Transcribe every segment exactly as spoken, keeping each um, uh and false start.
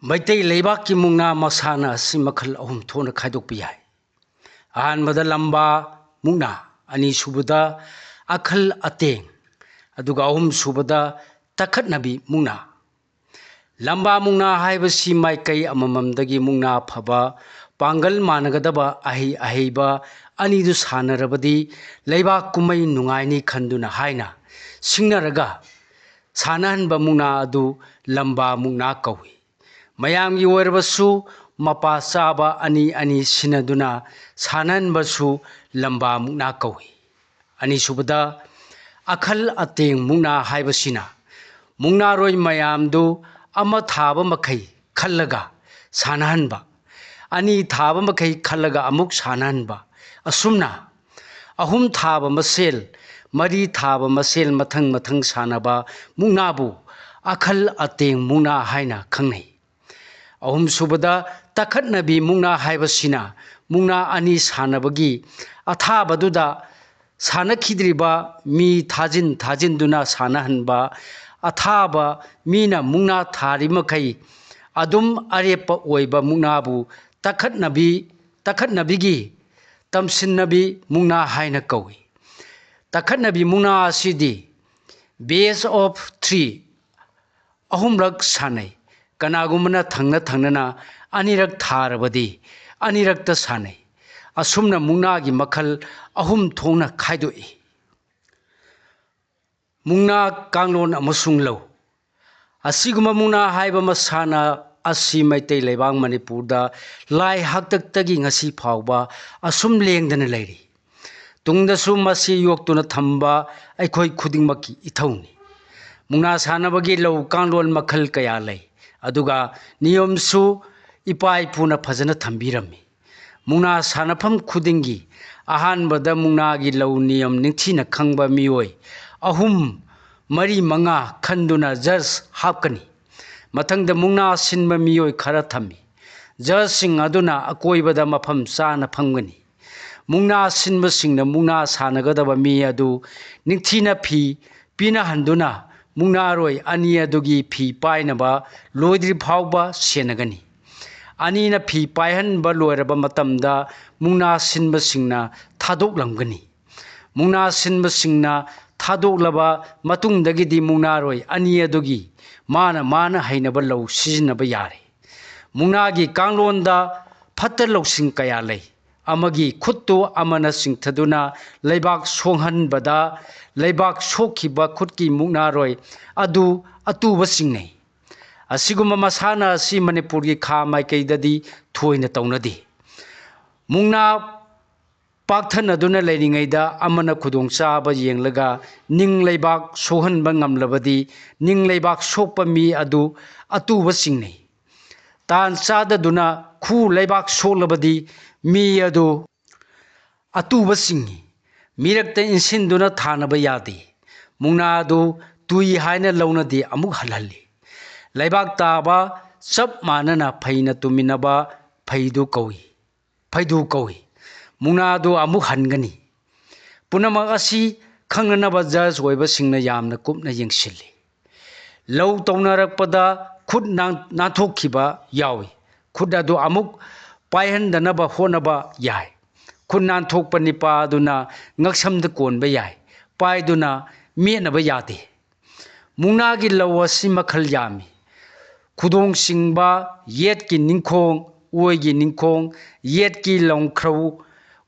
ꯃꯩꯇꯩ ꯂꯩꯕꯥꯛꯀꯤ ꯃꯨꯛꯅꯥ ꯃꯁꯥꯟꯅ ꯑꯁꯤ ꯃꯈꯜ ꯑꯍꯨꯝ ꯊꯣꯛꯅ ꯈꯥꯏꯗꯣꯛꯄ ꯌꯥꯏ꯫ ꯑꯍꯥꯟꯕꯗ ꯂꯝꯕꯥ ꯃꯨꯛꯅꯥ, ꯑꯅꯤꯁꯨꯕꯗ ꯑꯈꯜ ꯑꯇꯦꯡ, ꯑꯗꯨꯒ ꯑꯍꯨꯝꯁꯨꯕꯗ ꯇꯛꯈꯠꯅꯕꯤ ꯃꯨꯛꯅꯥ꯫ ꯂꯝꯕꯥ ꯃꯨꯛꯅꯥ ꯍꯥꯏꯕꯁꯤ ꯃꯥꯏꯀꯩ ꯑꯃꯃꯝꯗꯒꯤ ꯃꯨꯛꯅꯥ ꯐꯕ, ꯄꯥꯡꯒꯜ ꯃꯥꯟꯅꯒꯗꯕ ꯑꯍꯩ ꯑꯍꯩꯕ ꯑꯅꯤꯗꯨ ꯁꯥꯟꯅꯔꯕꯗꯤ ꯂꯩꯕꯥꯛ ꯀꯨꯝꯍꯩ ꯅꯨꯡꯉꯥꯏꯅꯤ ꯈꯟꯗꯨꯅ ꯍꯥꯏꯅ ꯁꯤꯡꯅꯔꯒ ꯁꯥꯟꯅꯍꯟꯕ ꯃꯨꯛꯅꯥ ꯑꯗꯨ ꯂꯝꯕꯥ ꯃꯨꯛꯅꯥ ꯀꯧꯏ꯫ ꯃꯌꯥꯝꯒꯤ ꯑꯣꯏꯔꯕꯁꯨ ꯃꯄꯥ ꯆꯥꯕ ꯑꯅꯤ ꯑꯅꯤ ꯁꯤꯟꯅꯗꯨꯅ ꯁꯥꯟꯅꯍꯟꯕꯁꯨ ꯂꯝꯕꯥ ꯃꯨꯛꯅꯥ ꯀꯧꯏ꯫ ꯑꯅꯤꯁꯨꯕꯗ, ꯑꯈꯜ ꯑꯇꯦꯡ ꯃꯨꯛꯅꯥ ꯍꯥꯏꯕꯁꯤꯅ ꯃꯨꯛꯅꯥꯔꯣꯏ ꯃꯌꯥꯝꯗꯨ ꯑꯃ ꯊꯥꯕ ꯃꯈꯩ ꯈꯜꯂꯒ ꯁꯥꯟꯅꯍꯟꯕ, ꯑꯅꯤ ꯊꯥꯕ ꯃꯈꯩ ꯈꯜꯂꯒ ꯑꯃꯨꯛ ꯁꯥꯟꯅꯍꯟꯕ, ꯑꯁꯨꯝꯅ ꯑꯍꯨꯝ ꯊꯥꯕ ꯃꯁꯦꯜ, ꯃꯔꯤ ꯊꯥꯕ ꯃꯁꯦꯜ ꯃꯊꯪ ꯃꯊꯪ ꯁꯥꯟꯅꯕ ꯃꯨꯛꯅꯥꯕꯨ ꯑꯈꯜ ꯑꯇꯦꯡ ꯃꯨꯛꯅꯥ ꯍꯥꯏꯅ ꯈꯪꯅꯩ꯫ ꯑꯍꯨꯝꯁꯨꯕꯗ, ꯇꯛꯈꯠꯅꯕꯤ ꯃꯨꯛꯅꯥ ꯍꯥꯏꯕꯁꯤꯅ ꯃꯨꯛꯅꯥ ꯑꯅꯤ ꯁꯥꯟꯅꯕꯒꯤ ꯑꯊꯥꯕꯗꯨꯗ ꯁꯥꯟꯅꯈꯤꯗ꯭ꯔꯤꯕ ꯃꯤ ꯊꯥꯖꯤꯟ ꯊꯥꯖꯤꯟꯗꯨꯅ ꯁꯥꯟꯅꯍꯟꯕ, ꯑꯊꯥꯕ ꯃꯤꯅ ꯃꯨꯛꯅꯥ ꯊꯥꯔꯤ ꯃꯈꯩ ꯑꯗꯨꯝ ꯑꯔꯦꯞꯄ ꯑꯣꯏꯕ ꯃꯨꯛꯅꯥꯕꯨ ꯇꯛꯈꯠꯅꯕꯤ, ꯇꯛꯈꯠꯅꯕꯤꯒꯤ ꯇꯝꯁꯤꯟꯅꯕꯤ ꯃꯨꯛꯅꯥ ꯍꯥꯏꯅ ꯀꯧꯏ꯫ ꯇꯛꯈꯠꯅꯕꯤ ꯃꯨꯛꯅꯥ ꯑꯁꯤꯗꯤ best of three ꯑꯍꯨꯝꯂꯛ ꯁꯥꯟꯅꯩ꯫ ꯀꯅꯥꯒꯨꯝꯕꯅ ꯊꯪꯅ ꯊꯪꯅꯅ ꯑꯅꯤꯔꯛ ꯊꯥꯔꯕꯗꯤ ꯑꯅꯤꯔꯛꯇ ꯁꯥꯟꯅꯩ꯫ ꯑꯁꯨꯝꯅ ꯃꯨꯛꯅꯥꯒꯤ ꯃꯈꯜ ꯑꯍꯨꯝ ꯊꯣꯛꯅ ꯈꯥꯏꯗꯣꯛꯏ꯫ ꯃꯨꯛꯅꯥ, ꯀꯥꯡꯂꯣꯟ ꯑꯃꯁꯨꯡ ꯂꯧ꯫ ꯑꯁꯤꯒꯨꯝꯕ ꯃꯨꯛꯅꯥ ꯍꯥꯏꯕ ꯃꯁꯥꯟꯅ ꯑꯁꯤ ꯃꯩꯇꯩ ꯂꯩꯕꯥꯛ ꯃꯅꯤꯄꯨꯔꯗ ꯂꯥꯏ ꯍꯥꯛꯇꯛꯇꯒꯤ ꯉꯁꯤ ꯐꯥꯎꯕ ꯑꯁꯨꯝ ꯂꯦꯡꯗꯅ ꯂꯩꯔꯤ꯫ ꯇꯨꯡꯗꯁꯨ ꯃꯁꯤ ꯌꯣꯛꯇꯨꯅ ꯊꯝꯕ ꯑꯩꯈꯣꯏ ꯈꯨꯗꯤꯡꯃꯛꯀꯤ ꯏꯊꯧꯅꯤ꯫ ꯃꯨꯛꯅꯥ ꯁꯥꯟꯅꯕꯒꯤ ꯂꯧ ꯀꯥꯡꯂꯣꯟ ꯃꯈꯜ ꯀꯌꯥ ꯂꯩ, ꯑꯗꯨꯒ ꯅꯤꯌꯣꯝꯁꯨ ꯏꯄꯥ ꯏꯄꯨꯅ ꯐꯖꯅ ꯊꯝꯕꯤꯔꯝꯃꯤ꯫ ꯃꯨꯛꯅꯥ ꯁꯥꯟꯅꯐꯝ ꯈꯨꯗꯤꯡꯒꯤ ꯑꯍꯥꯟꯕꯗ ꯃꯨꯛꯅꯥꯒꯤ ꯂꯧ ꯅꯤꯌꯝ ꯅꯤꯡꯊꯤꯅ ꯈꯪꯕ ꯃꯤꯑꯣꯏ ꯑꯍꯨꯝ, ꯃꯔꯤ, ꯃꯉꯥ ꯈꯟꯗꯨꯅ ꯖꯖ ꯍꯥꯞꯀꯅꯤ꯫ ꯃꯊꯪꯗ ꯃꯨꯛꯅꯥ ꯁꯤꯟꯕ ꯃꯤꯑꯣꯏ ꯈꯔ ꯊꯝꯃꯤ꯫ ꯖꯖꯁꯤꯡ ꯑꯗꯨꯅ ꯑꯀꯣꯏꯕꯗ ꯃꯐꯝ ꯆꯥꯅ ꯐꯝꯒꯅꯤ꯫ ꯃꯨꯛꯅꯥ ꯁꯤꯟꯕꯁꯤꯡꯅ ꯃꯨꯛꯅꯥ ꯁꯥꯟꯅꯒꯗꯕ ꯃꯤ ꯑꯗꯨ ꯅꯤꯡꯊꯤꯅ ꯐꯤ ꯄꯤꯅꯍꯟꯗꯨꯅ ꯃꯨꯛꯅꯥꯔꯣꯏ ꯑꯅꯤ ꯑꯗꯨꯒꯤ ꯐꯤ ꯄꯥꯏꯅꯕ ꯂꯣꯏꯗ꯭ꯔꯤ ꯐꯥꯎꯕ ꯁꯦꯟꯅꯒꯅꯤ꯫ ꯑꯅꯤꯅ ꯐꯤ ꯄꯥꯏꯍꯟꯕ ꯂꯣꯏꯔꯕ ꯃꯇꯝꯗ ꯃꯨꯛꯅꯥ ꯁꯤꯟꯕꯁꯤꯡꯅ ꯊꯥꯗꯣꯛꯂꯝꯒꯅꯤ꯫ ꯃꯨꯛꯅꯥ ꯁꯤꯟꯕꯁꯤꯡꯅ ꯊꯥꯗꯣꯛꯂꯕ ꯃꯇꯨꯡꯗꯒꯤꯗꯤ ꯃꯨꯛꯅꯥꯔꯣꯏ ꯑꯅꯤ ꯑꯗꯨꯒꯤ ꯃꯥꯅ ꯃꯥꯅ ꯍꯩꯅꯕ ꯂꯧ ꯁꯤꯖꯤꯟꯅꯕ ꯌꯥꯔꯦ꯫ ꯃꯨꯛꯅꯥꯒꯤ ꯀꯥꯡꯂꯣꯟꯗ ꯐꯠꯇ ꯂꯧꯁꯤꯡ ꯀꯌꯥ ꯂꯩ꯫ ꯑꯃꯒꯤ ꯈꯨꯠꯇꯨ ꯑꯃꯅ ꯆꯤꯡꯊꯗꯨꯅ ꯂꯩꯕꯥꯛ ꯁꯣꯛꯍꯟꯕꯗ, ꯂꯩꯕꯥꯛ ꯁꯣꯛꯈꯤꯕ ꯈꯨꯠꯀꯤ ꯃꯨꯛꯅꯥꯔꯣꯏ ꯑꯗꯨ ꯑꯇꯨꯕ ꯆꯤꯡꯅꯩ꯫ ꯑꯁꯤꯒꯨꯝꯕ ꯃꯁꯥꯟꯅ ꯑꯁꯤ ꯃꯅꯤꯄꯨꯔꯒꯤ ꯈꯥ ꯃꯥꯏꯀꯩꯗꯗꯤ ꯊꯣꯏꯅ ꯇꯧꯅꯗꯦ꯫ ꯃꯨꯛꯅꯥ ꯄꯥꯛꯊꯅꯗꯨꯅ ꯂꯩꯔꯤꯉꯩꯗ ꯑꯃꯅ ꯈꯨꯗꯣꯡꯆꯥꯕ ꯌꯦꯡꯂꯒ ꯅꯤꯡ ꯂꯩꯕꯥꯛ ꯁꯣꯛꯍꯟꯕ ꯉꯝꯂꯕꯗꯤ, ꯅꯤꯡ ꯂꯩꯕꯥꯛ ꯁꯣꯛꯄ ꯃꯤ ꯑꯗꯨ ꯑꯇꯨꯕ ꯆꯤꯡꯅꯩ꯫ ꯇꯥꯟ ꯆꯥꯗꯗꯨꯅ ꯈꯨ ꯂꯩꯕꯥꯛ ꯁꯣꯛꯂꯕꯗꯤ, ꯃꯤ ꯑꯗꯨ ꯑꯇꯨꯕ ꯆꯤꯡꯏ꯫ ꯃꯤꯔꯛꯇ ꯏꯟꯁꯤꯟꯗꯨꯅ ꯊꯥꯅꯕ ꯌꯥꯗꯦ꯫ ꯃꯨꯛꯅꯥ ꯑꯗꯨ ꯇꯨꯏ ꯍꯥꯏꯅ ꯂꯧꯅꯗꯦ, ꯑꯃꯨꯛ ꯍꯜꯍꯜꯂꯤ꯫ ꯂꯩꯕꯥꯛ ꯇꯥꯕ ꯆꯞ ꯃꯥꯟꯅꯅ ꯐꯩꯅ ꯇꯨꯃꯤꯟꯅꯕ ꯐꯩꯗꯨ ꯀꯧꯏ, ꯐꯩꯗꯨ ꯀꯧꯏ꯫ ꯃꯨꯛꯅꯥ ꯑꯗꯨ ꯑꯃꯨꯛ ꯍꯟꯒꯅꯤ꯫ ꯄꯨꯝꯅꯃꯛ ꯑꯁꯤ ꯈꯪꯅꯅꯕ ꯖꯖ ꯑꯣꯏꯕꯁꯤꯡꯅ ꯌꯥꯝꯅ ꯀꯨꯞꯅ ꯌꯦꯡꯁꯤꯜꯂꯤ꯫ ꯂꯧ ꯇꯧꯅꯔꯛꯄꯗ ꯈꯨꯠ ꯅꯥꯟ-, ꯅꯥꯟꯊꯣꯛꯈꯤꯕ ꯌꯥꯎꯏ꯫ ꯈꯨꯠ ꯑꯗꯨ ꯑꯃꯨꯛ ꯄꯥꯏꯍꯟꯗꯅꯕ ꯍꯣꯠꯅꯕ ꯌꯥꯏ꯫ ꯈꯨꯠ ꯅꯥꯟꯊꯣꯛꯄ ꯅꯤꯄꯥ ꯑꯗꯨꯅ ꯉꯛꯁꯝꯗ ꯀꯣꯟꯕ ꯌꯥꯏ꯫ ꯄꯥꯏꯗꯨꯅ ꯃꯦꯠꯅꯕ ꯌꯥꯗꯦ꯫ ꯃꯨꯛꯅꯥꯒꯤ ꯂꯧ ꯑꯁꯤ ꯃꯈꯜ ꯌꯥꯝꯃꯤ꯫ ꯈꯨꯗꯣꯡ ꯆꯤꯡꯕ, ꯌꯦꯠꯀꯤ ꯅꯤꯡꯈꯣꯡ, ꯑꯣꯏꯒꯤ ꯅꯤꯡꯈꯣꯡ, ꯌꯦꯠꯀꯤ ꯂꯣꯡꯈ꯭ꯔꯧ,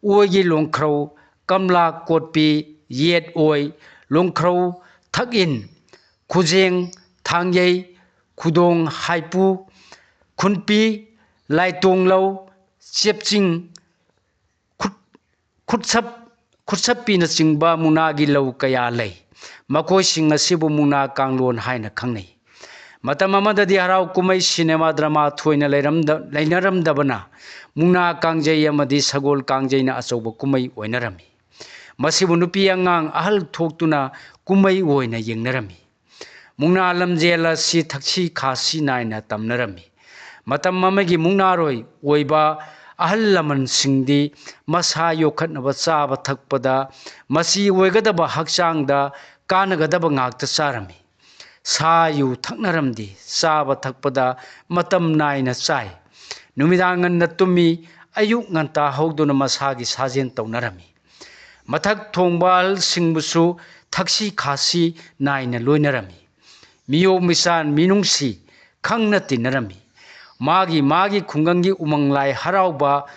ꯑꯣꯏꯒꯤ ꯂꯣꯡꯈ꯭ꯔꯧ, ꯀꯝꯂꯥ ꯀꯣꯠꯄꯤ, ꯌꯦꯠ ꯑꯣꯏ, ꯂꯣꯡꯈ꯭ꯔꯧ ꯊꯛꯏꯟ, ꯈꯨꯖꯦꯡ, ꯊꯥꯡꯌꯩ, ꯈꯨꯗꯣꯡ ꯍꯥꯏꯄꯨ, ꯈꯨꯟꯄꯤ, ꯂꯥꯏꯇꯣꯡꯂꯧ, ꯆꯦꯞꯆꯤꯡ, ꯈꯨꯠ-, ꯈꯨꯠꯁꯞ-, ꯈꯨꯠꯁꯞꯄꯤꯅꯆꯤꯡꯕ ꯃꯨꯛꯅꯥꯒꯤ ꯂꯧ ꯀꯌꯥ ꯂꯩ꯫ ꯃꯈꯣꯏꯁꯤꯡ ꯑꯁꯤꯕꯨ ꯃꯨꯛꯅꯥ ꯀꯥꯡꯂꯣꯟ ꯍꯥꯏꯅ ꯈꯪꯅꯩ꯫ ꯃꯇꯝ ꯑꯃꯗꯗꯤ ꯍꯔꯥꯎ ꯀꯨꯝꯍꯩ, ꯁꯤꯅꯦꯃꯥ, ꯗ꯭ꯔꯃꯥ ꯊꯣꯏꯅ ꯂꯩꯔꯝꯗ-, ꯂꯩꯅꯔꯝꯗꯕꯅ ꯃꯨꯛꯅꯥ ꯀꯥꯡꯖꯩ ꯑꯃꯗꯤ ꯁꯒꯣꯜ ꯀꯥꯡꯖꯩꯅ ꯑꯆꯧꯕ ꯀꯨꯝꯍꯩ ꯑꯣꯏꯅꯔꯝꯃꯤ꯫ ꯃꯁꯤꯕꯨ ꯅꯨꯄꯤ ꯑꯉꯥꯡ ꯑꯍꯜ ꯊꯣꯛꯇꯨꯅ ꯀꯨꯝꯍꯩ ꯑꯣꯏꯅ ꯌꯦꯡꯅꯔꯝꯃꯤ꯫ ꯃꯨꯛꯅꯥ ꯂꯝꯖꯦꯜ ꯑꯁꯤ ꯊꯛꯁꯤ ꯈꯥꯁꯤ ꯅꯥꯏꯅ ꯇꯝꯅꯔꯝꯃꯤ꯫ ꯃꯇꯝ ꯑꯃꯒꯤ ꯃꯨꯛꯅꯥꯔꯣꯏ ꯑꯣꯏꯕ ꯑꯍꯜ ꯂꯃꯟꯁꯤꯡꯗꯤ ꯃꯁꯥ ꯌꯣꯛꯈꯠꯅꯕ ꯆꯥꯕ ꯊꯛꯄꯗ ꯃꯆꯤ ꯑꯣꯏꯒꯗꯕ, ꯍꯛꯆꯥꯡꯗ ꯀꯥꯟꯅꯒꯗꯕ ꯉꯥꯛꯇ ꯆꯥꯔꯝꯃꯤ꯫ ꯁꯥ ꯌꯨ ꯊꯛꯅꯔꯝꯗꯦ꯫ ꯆꯥꯕ ꯊꯛꯄꯗ ꯃꯇꯝ ꯅꯥꯏꯅ ꯆꯥꯏ꯫ ꯅꯨꯃꯤꯗꯥꯡ ꯉꯟꯅ ꯇꯨꯝꯃꯤ꯫ ꯑꯌꯨꯛ ꯉꯟꯇꯥ ꯍꯧꯗꯨꯅ ꯃꯁꯥꯒꯤ ꯁꯥꯖꯦꯜ ꯇꯧꯅꯔꯝꯃꯤ꯫ ꯃꯊꯛ ꯊꯣꯡꯕ ꯑꯍꯜꯁꯤꯡꯕꯨꯁꯨ ꯊꯛꯁꯤ ꯈꯥꯁꯤ ꯅꯥꯏꯅ ꯂꯣꯏꯅꯔꯝꯃꯤ꯫ ꯃꯤꯑꯣꯛ ꯃꯤꯆꯥꯟ ꯃꯤꯅꯨꯡꯁꯤ ꯈꯪꯅ ꯇꯤꯟꯅꯔꯝꯃꯤ꯫ ꯃꯥꯒꯤ ꯃꯥꯒꯤ ꯈꯨꯡꯒꯪꯒꯤ ꯎꯃꯪ ꯂꯥꯏ ꯍꯔꯥꯎꯕ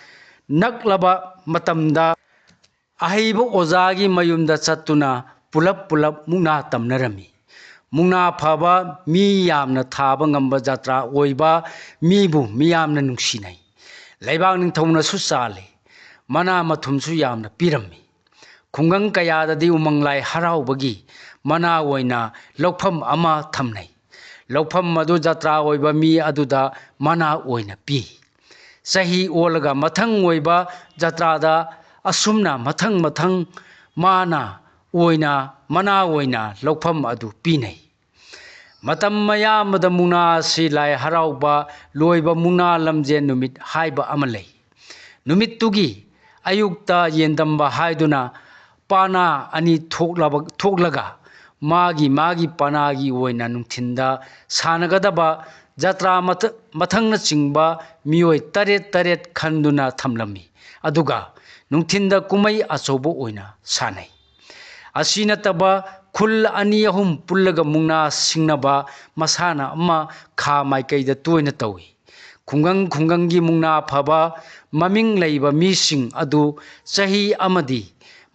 ꯅꯛꯂꯕ ꯃꯇꯝꯗ ꯑꯍꯩꯕ ꯑꯣꯖꯥꯒꯤ ꯃꯌꯨꯝꯗ ꯆꯠꯇꯨꯅ ꯄꯨꯂꯞ ꯄꯨꯂꯞ ꯃꯨꯛꯅꯥ ꯇꯝꯅꯔꯝꯃꯤ꯫ ꯃꯨꯛꯅꯥ ꯐꯕ, ꯃꯤ ꯌꯥꯝꯅ ꯊꯥꯕ ꯉꯝꯕ ꯖꯥꯇ꯭ꯔꯥ ꯑꯣꯏꯕ ꯃꯤꯕꯨ ꯃꯤꯌꯥꯝꯅ ꯅꯨꯡꯁꯤꯅꯩ꯫ ꯂꯩꯕꯥꯛ ꯅꯤꯡꯊꯧꯅꯁꯨ ꯆꯥꯜꯂꯤ꯫ ꯃꯅꯥ ꯃꯊꯨꯝꯁꯨ ꯌꯥꯝꯅ ꯄꯤꯔꯝꯃꯤ꯫ ꯈꯨꯡꯒꯪ ꯀꯌꯥꯗꯗꯤ ꯎꯃꯪ ꯂꯥꯏ ꯍꯔꯥꯎꯕꯒꯤ ꯃꯅꯥ ꯑꯣꯏꯅ ꯂꯧꯐꯝ ꯑꯃ ꯊꯝꯅꯩ꯫ ꯂꯧꯐꯝ ꯑꯗꯨ ꯖꯥꯇ꯭ꯔꯥ ꯑꯣꯏꯕ ꯃꯤ ꯑꯗꯨꯗ ꯃꯅꯥ ꯑꯣꯏꯅ ꯄꯤ꯫ ꯆꯍꯤ ꯑꯣꯜꯂꯒ ꯃꯊꯪ ꯑꯣꯏꯕ ꯖꯥꯇ꯭ꯔꯥꯗ ꯑꯁꯨꯝꯅ ꯃꯊꯪ ꯃꯊꯪ ꯃꯥꯅ ꯑꯣꯏꯅ, ꯃꯅꯥ ꯑꯣꯏꯅ ꯂꯧꯐꯝ ꯑꯗꯨ ꯄꯤꯅꯩ꯫ ꯃꯇꯝ ꯑꯌꯥꯝꯕꯗ ꯃꯨꯛꯅꯥ ꯑꯁꯤ ꯂꯥꯏ ꯍꯔꯥꯎꯕ ꯂꯣꯏꯕ ꯃꯨꯛꯅꯥ ꯂꯝꯖꯦꯟ ꯅꯨꯃꯤꯠ ꯍꯥꯏꯕ ꯑꯃ ꯂꯩ꯫ ꯅꯨꯃꯤꯠꯇꯨꯒꯤ ꯑꯌꯨꯛꯇ ꯌꯦꯟꯗꯝꯕ ꯍꯥꯏꯗꯨꯅ ꯄꯥꯅꯥ ꯑꯅꯤ ꯊꯣꯛꯂꯕ-, ꯊꯣꯛꯂꯒ ꯃꯥꯒꯤ ꯃꯥꯒꯤ ꯄꯥꯅꯥꯒꯤ ꯑꯣꯏꯅ ꯅꯨꯡꯊꯤꯟꯗ ꯁꯥꯟꯅꯒꯗꯕ ꯖꯇ꯭ꯔꯥ ꯃꯊ-, ꯃꯊꯪꯅꯆꯤꯡꯕ ꯃꯤꯑꯣꯏ ꯇꯔꯦꯠ ꯇꯔꯦꯠ ꯈꯟꯗꯨꯅ ꯊꯝꯂꯝꯃꯤ꯫ ꯑꯗꯨꯒ ꯅꯨꯡꯊꯤꯟꯗ ꯀꯨꯝꯍꯩ ꯑꯆꯧꯕ ꯑꯣꯏꯅ ꯁꯥꯟꯅꯩ꯫ ꯑꯁꯤ ꯅꯠꯇꯕ ꯈꯨꯜ ꯑꯅꯤ ꯑꯍꯨꯝ ꯄꯨꯜꯂꯒ ꯃꯨꯛꯅꯥ ꯁꯤꯡꯅꯕ ꯃꯁꯥꯟꯅ ꯑꯃ ꯈꯥ ꯃꯥꯏꯀꯩꯗ ꯇꯣꯏꯅ ꯇꯧꯏ꯫ ꯈꯨꯡꯒꯪ ꯈꯨꯡꯒꯪꯒꯤ ꯃꯨꯛꯅꯥ ꯐꯕ ꯃꯃꯤꯡ ꯂꯩꯕ ꯃꯤꯁꯤꯡ ꯑꯗꯨ ꯆꯍꯤ ꯑꯃꯗꯤ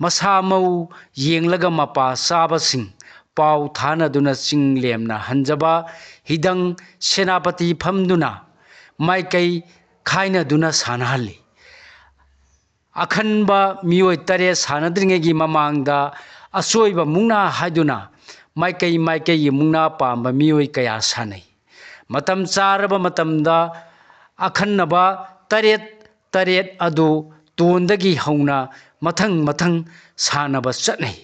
ꯃꯁꯥ ꯃꯎ ꯌꯦꯡꯂꯒ ꯃꯄꯥ ꯆꯥꯕꯁꯤꯡ ꯄꯥꯎ ꯊꯥꯅꯗꯨꯅ ꯆꯤꯡ ꯂꯦꯝꯅ ꯍꯟꯖꯕ ꯍꯤꯗꯪ ꯁꯦꯅꯥꯄꯇꯤ ꯐꯝꯗꯨꯅ ꯃꯥꯏꯀꯩ ꯈꯥꯏꯅꯗꯨꯅ ꯁꯥꯟꯅꯍꯜꯂꯤ꯫ ꯑꯈꯟꯕ ꯃꯤꯑꯣꯏ ꯇꯔꯦꯠ ꯁꯥꯟꯅꯗ꯭ꯔꯤꯉꯩꯒꯤ ꯃꯃꯥꯡꯗ ꯑꯆꯣꯏꯕ ꯃꯨꯛꯅꯥ ꯍꯥꯏꯗꯨꯅ ꯃꯥꯏꯀꯩ ꯃꯥꯏꯀꯩꯒꯤ ꯃꯨꯛꯅꯥ ꯄꯥꯝꯕ ꯃꯤꯑꯣꯏ ꯀꯌꯥ ꯁꯥꯟꯅꯩ꯫ ꯃꯇꯝ ꯆꯥꯔꯕ ꯃꯇꯝꯗ ꯑꯈꯟꯅꯕ ꯇꯔꯦꯠ ꯇꯔꯦꯠ ꯑꯗꯨ ꯇꯣꯟꯗꯒꯤ ꯍꯧꯅ ꯃꯊꯪ ꯃꯊꯪ ꯁꯥꯟꯅꯕ ꯆꯠꯅꯩ꯫